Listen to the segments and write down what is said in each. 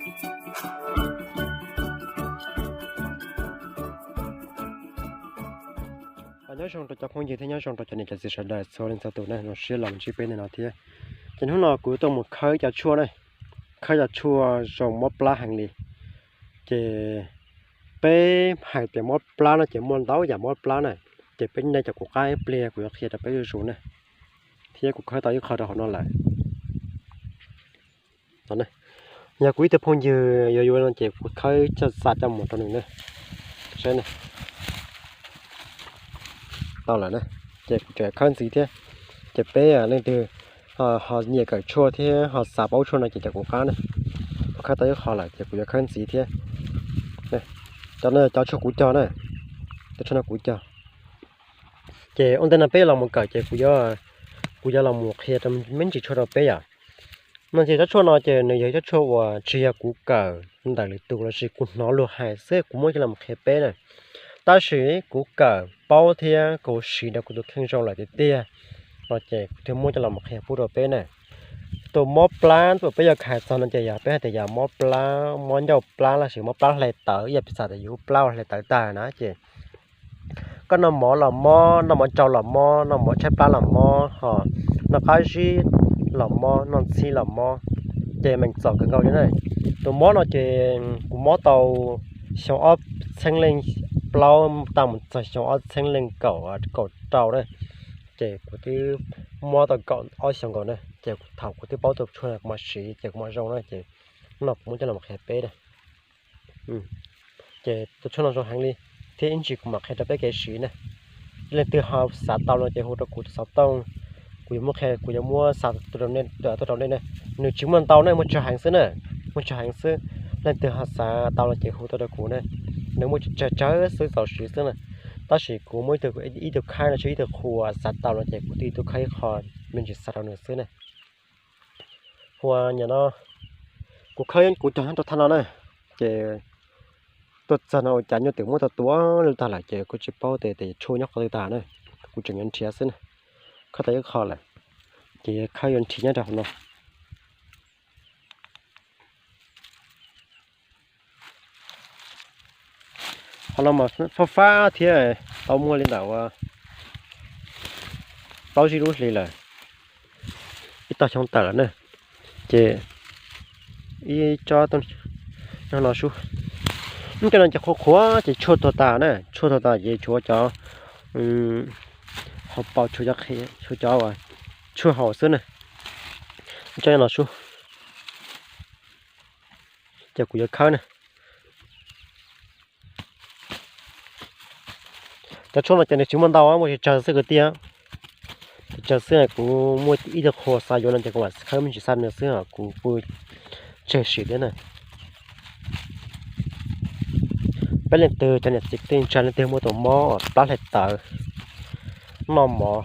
Nyob zoo rau cov phooj ywg thiab nyob zoo rau cov niam cov txiv sawv daws txhua leej txhua tus na, zoo siab los ntsib peb ntawm no thiab. Ces hnub no kuv tuaj mus khawb cov tshuaj na, khawb cov tshuaj zoo mob plab heev li. Ces peb hais tias mob plab no ces muaj ntau yam mob plab na, ces peb nej caum kuv qab ib pliag kuv yuav qhia rau peb zuj zus na, thiab kuv khawb tau ib qho rau hauv no lawm. Yog kuv ib tug phooj ywg yuav yuav no ces kuv khawb coj xa coj mus rau nws na. Saib na, tau lawm na, ces kuv tseem khawb ntxiv thiab. Ces peb leej twg ho nyiam kawm tshuaj thiab ho xav paub tshuaj no ces caum kuv qab na. Kuv khawb tau ib qho lawm ces kuv yuav khawb ntxiv thiab. Cov no cov tshuaj kuv cog na, cov tshuaj no kuv cog. Ces ua ntej no peb los mus kawm ces kuv yuav los mus qhia rau me ntsis tshuaj rau peb yom. No ces cov tshuaj no ces nws yog cov tshuaj uas tsis yog kuv kawm ntawm lwm tus lossis kuv hnov luag hais xwb kuv muab coj los qhia peb na. Tab sis kuv kawm paub thiab kuv siv rau kuv tus kheej zoo lawm tiag tiag no ces kuv thiaj muab coj los qhia pub rau peb na. Tus mob plab uas peb yuav hais txog no ces yog peb hais tias yog mob plab, mob ncauj plab lossis mob plab hle tawv, ib yam piv xam tias yus lub plab ua hle tawv tag na ces koj noj mov los mob, noj mov tsau los mob, noj mov tshaib plab los mob, ho noj qab zib los mob, noj ntxhib los mob, ces meem txom kawg nkaus li na. Tus mob no ces kuv mob tau xyoo ob txheeb leej plaub tag mus txog xyoo ob txheeb leej kaum, kaum rau na, ces kuv twb mob tau kaum ob xyoo nkaus na, ces thaum kuv twb paub tus tshuaj kuv mam siv ces kuv mam zoo na, ces hnub no kuv muab coj los qhia peb na. Ces tus tshuaj no zoo heev li, thiab ib ntsis kuv mam qhia rau peb kev siv na. Leej twg ho xav tau no ces hu rau kuv tus xov tooj, kuv yuav muab qhia, kuv yuav muab xa tuaj rau nej na. Nws tsis muaj ntau na, muaj tsawg heev xwb na, muaj tsawg heev xwb. Leej twg ho xav tau no ces hu tuaj rau kuv na. Nws muaj tsawg tsawg xwb txaus siv xwb na. Tab sis kuv muaj ib tug khaib no, ib tug qhua xav tau no ces kuv twb tuaj khawb ib qho me ntsis xa rau nws xwb na. Ua nyam no kuv khawb kuv cog nyob rau thaj no na, ces tuaj txog no ua cas nyuj twm muab tau tua lwj tag lawm ces kuj tsis paub tias tshuaj nyob qhov twg tag na. Kuv tseem yuav nrhiav xwb na, khawb tau ib qho lawm, ces khawb yuav nrhiav nyob rau hauv no. Qhov no mas fab fab thiab, tau muaj li ntawm plaub tsib lub hlis lawm, ib tog xyoo tawm lawm na. Ces ib tsob nyob no sub, ib co no ces qhuav qhuav ces tshuaj tuag tas na, tshuaj tuag tas ces tshuav cov hauv paus, tshuav cov qhi, tshuav cov tshuaj haus xwb na. Ib co nyob no sub, ces kuv yuav khawb na. Cov tshuaj no ces nws tsis muaj ntau, muaj tsawg tsawg xwb kwv tij. Tsawg tsawg xwb, kuv muaj ib tug qhua xav yuav no ces kuv mam khawb me ntsis xa nws xwb, kuv pw tseg sim thiab na. Peb leej twg cov niam txiv kwv tij ntsa leej twg muaj tus mob plab hle tawv, noj mov,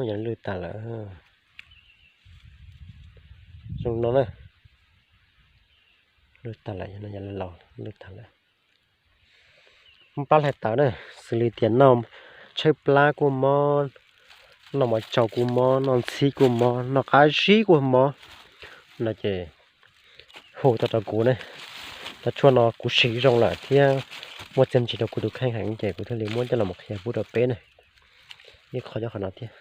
yog lwj tag lawm. Zoo no na, lwj tag lawm, yog no yog laus lwj tag lawm. Mob plab hle tawv na, xws li tias noj tshaib plab kuj mob, noj mov tsau kuj mob, noj ntxhib kuj mob, noj qab zib kuj mob no ces hu tuaj rau kuv ne. Cov tshuaj no kuv siv zoo lawm thiab muaj txiaj ntsig rau kuv tus kheej heev ces kuv thiaj li muab coj los qhia pub rau peb ne. Ib qho nyob qhov no thiab.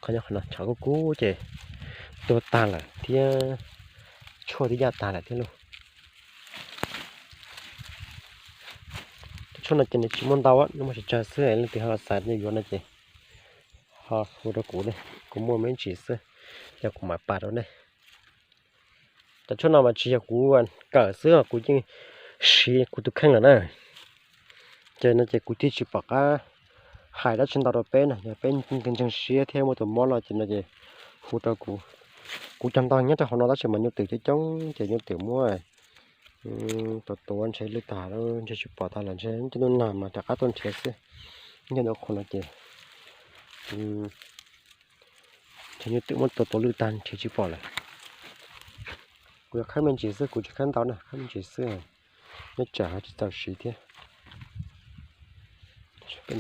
Qhov nyob qhov no tshav kub kub ces tuag tag lawm thiab tshuaj twb yaj tag lawm thiab lauj. Cov tshuaj no ces nws tsis muaj ntau, nws muaj tsawg tsawg xwb, leej twg ho xav yuav no ces ho hu rau kuv ne, kuv muaj me ntsis xwb, yog kuv mam pam rau nej. Cov tshuaj no mas tsis yog kuv kawm xwb, kuv yeej siv kuv tus kheej lawm na. Ces no ces kuv thiaj tsis pom qab hais dab tsi ntau rau peb na, yog peb ntseeg siab thiab muaj tus mob no ces no ces hu rau kuv. Kuv cog ntau nyob rau hauv no tab sis mas nyuj twm coob coob ces nyuj twm muab tuav tuav ntshe lwj tag, ntshe tsis pom tag lawm, ntshe cov hnub nag mas rov qab tuaj nrhiav xwb. Nyob ntawm qhov no ces ntshe nyuj twm muab tuav tuav lwj tag nrhiav tsis pom lawm. Kuv yuav khawb me ntsis xwb, kuv tsis khawb ntau na, khawb me ntsis xwb, nyob tsam ho tsis txaus siv thiab. Peb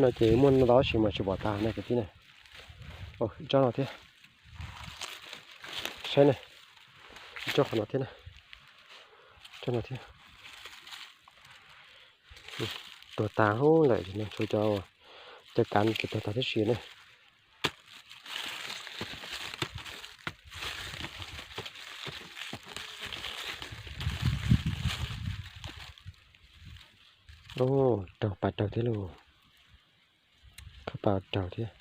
no ces muaj no tab sis mas tsis pom tas na kwv tij na. Ib tsob no thiab. Saib na, ib tsob qhov no thiab na. Tsob no thiab. Tuag tag lawm, tshuav cov, cov kav tseem tuag tag tib si na. Raug pas raug thiab lauj. Qhov pas raug thiab.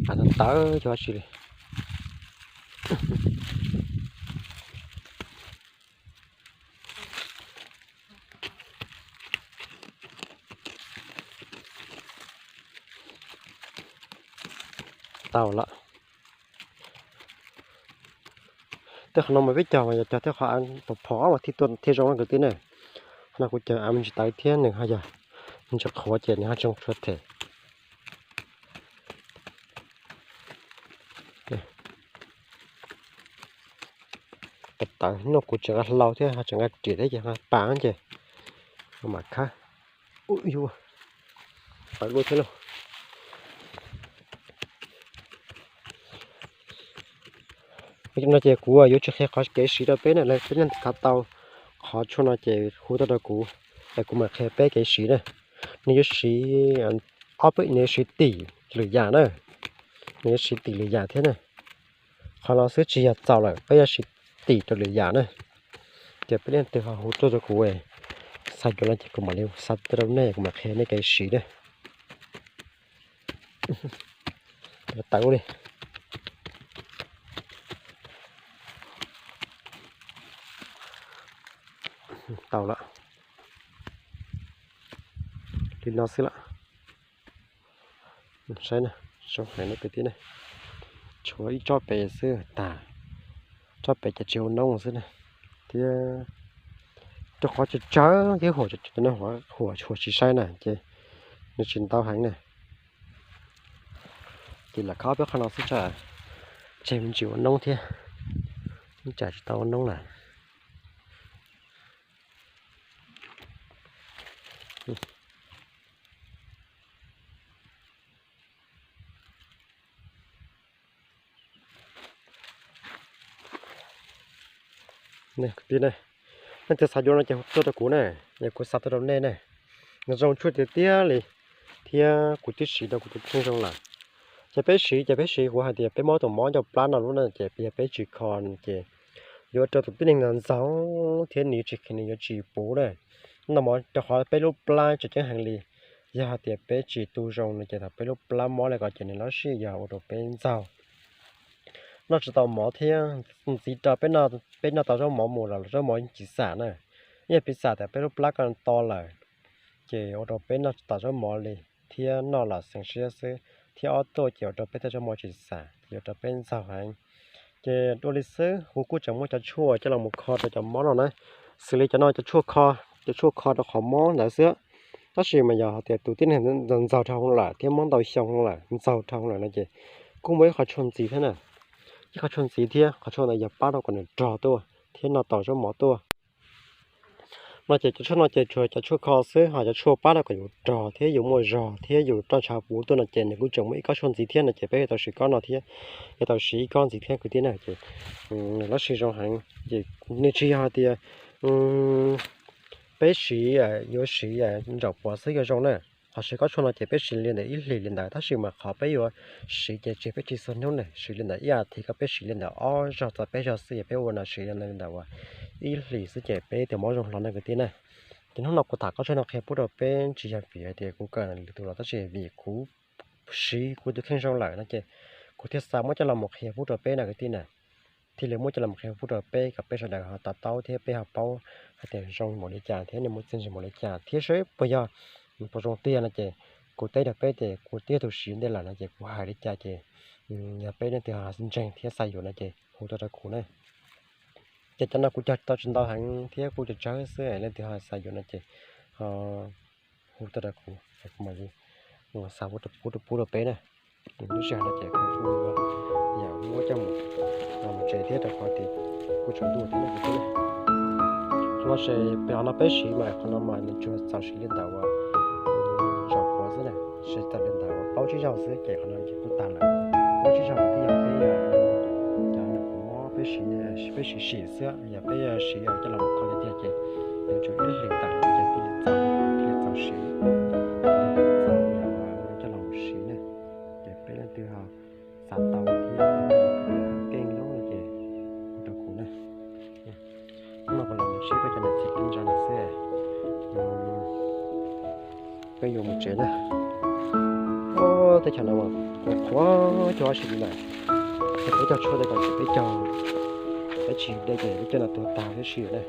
Pas tawv cov tsis li. Tau lawm. Tej qhov no mas peb cog mas yog cog tej qhov pom phom mas thiaj tuaj thiaj zoo na kwv tij na. Qhov no kuv cog av me ntsis tawv thiab nws ho yog me ntsis qhuav ces nws ho tsis zoo tshuav them. Tawv tawv no kuv tseem nqa hlau thiab ho tseem nqa riam thiab ces ho pas ces mam khawb. Tawv dua thiab lauj. No ces kuv yuav tsis qhia qhov kev siv rau peb na, peb leej twg khav tau qhov tshuaj no ces hu tuaj rau kuv, es kuv mam qhia peb kev siv na. Nws yuav siv, ob peb nws yuav siv tim lwm yam na, nws yuav siv tim lwm yam thiab na. Qhov no xwb tsis yog txaus lawm, peb yuav siv tim rau lwm yam na. Ces peb leej twg ho hu tuaj rau kuv, xav yuav no ces kuv mam li xa tuaj rau nej, kuv mam qhia nej kev siv na. Tawv li. Tau lawm. Li no xwb lawm. Saib na, zoo heev na kwv tij na. Tshuav ib tsob pem xwb tag, tsob pem ces tsis ua noob xwb na. Thiab rau qhov tsawg tsawg thiab huam, huam tsis saib na ces nws tsis ntau heev na. Ces lam khawb peb qhov no xwb tsam tseg me ntsis ua noob thiab, tsam tsis tau ua noob lawm. Kwv tij, leej twg xav yuav no ces hu tuaj rau kuv na, es kuv xa tuaj rau nej na. Nws zoo tshuaj tiag tiag li, thiab kuv twb siv rau kuv tus kheej zoo lawm. Ces peb siv ces peb siv, kuv hais tias peb muab tus mob ncauj plab no lub na ces yog peb tsis kho ces yuav rau tus tib neeg ntxaug ntxaug thiab nws tsis kheev, nws yuav tsis puv na. No mas rau qhov peb lub plab tseem ceeb heev li, yog hais tias peb tsis tu zoo no ces thaum peb lub plab mob li ko ces nws lab sij yog ua rau peb ntxaug. Noj tsis tau mov thiab, ntxiv rau peb noj tau zaub mov mus los zaub mov tsis xam na. Yog piv xam tias peb lub plab ko to lawm, ces ua rau peb noj tsis tau zaub mov li, thiab noj los xeev siab xwb, thiab ob tuaj ces ua rau peb tej zaub mov tsis xam, ces ua rau peb ntxaug heev. Ces dua li xwb kuv kuj tseem muaj cov tshuaj coj los mus kho rau cov mob no na, xws li cov no, cov tshuaj kho, cov tshuaj kho rau qhov mob ntawd xwb. Tab sis mas yog hais tias tus tib neeg ntxaug ntxaug dhau lawm thiab mob ntau xyoo lawm, ntxaug dhau lawm no ces kuj muaj ib qho tshuaj ntxiv thiab na. Ib qho tshuaj ntxiv thiab, qhov tshuaj ntawd yog pab rau kom nws rog tuaj thiab noj tau zaub mov tuaj. No ces cov tshuaj no ces tsuas cov tshuaj kho xwb, ho cov tshuaj pab rau kom yus rog thiab yus muaj zog thiab yus roj ntsha puv tuaj no ces nws kuj tseem muaj ib kob tshuaj ntxiv thiab no ces peb yuav tau siv kob no thiab, yuav tau siv ib kob ntxiv thiab kwv tij na. Ces nws lab sij zoo heev, ces nws tsis yog hais tias peb siv, yuav siv nraum puav xwb yuav zoo na. Qhov siv kob tshuaj no ces peb siv li ntawm ib hlis li ntawd, tab sis mas qhov peb yuav siv ces tseg peb tsis txog hnub na, siv li ntawm ib as thiv, kom peb siv li ntawm ob zaug txog peb zaug xwb, yog peb ua no siv li ntawm uas ib hlis xwb ces peb tus mob zoo hlo na kwv tij na. Ces hnub no kuv tham kob tshuaj no qhia pub rau peb tsis yog vim hais tias kuv kawm lwm tus los, tab sis vim kuv siv kuv tus kheej zoo lawm no ces kuv thiaj xav muab coj los mus qhia pub rau peb na kwv tij na. Thiaj li muab coj los qhia pub rau peb kom peb sawv daws ho to taub thiab peb ho paub hais tias zoo npaum li cas thiab nws muaj txiaj ntsig npaum li cas thiab saib puas yog, puas zoo tiag no ces kuv teb rau peb ces kuv twb yog tus siv ntej lawm no ces kuv hais li cas ces yog peb leej twg ho ntseeg thiab xav yuav no ces hu tuaj rau kuv na. Ces cov no kuv cog tau tsis ntau heev thiab kuj tsawg tsawg xwb, leej twg ho xav yuav no ces hu tuaj rau kuv. Kuv mam li ua xa pub rau pub rau peb na. Lub sij hawm no ces kuv kuj yog muab coj mus tsev thiab rau qhov tias kuj tsaus ntuj thiab na. Qhov no ces pem qhov no peb siv mas qhov no mas nws tsuas txaus siv li ntawm uas zaum qhuav xwb na, siv txaus li ntawm uas plaub tsib zaug xwb ces qhov no ces kuj tag lawm. Plaub tsib zaug twb yog peb, cov no kuv muab peb siv, peb siv sim xwb, yog peb siv coj los mus kho li tiag ces nws tsuas ib hlis tawm ces thiaj li txaus, thiaj li txaus siv, txaus coj los mus siv na. Ces peb leej twg ho xav tau thiab keej lub ces hu rau kuv na. Hnub no kuv los mus ntsib peb cov niam txiv kwv tij neej tsa no xwb, peb yuav mus tsev na. Teb chaws no mas qhuav qhuav cog ua si li lawm, ces peb cog tshuaj tej ko ces peb cog, peb tsis dej ces peb cog no tuag tag huv si na.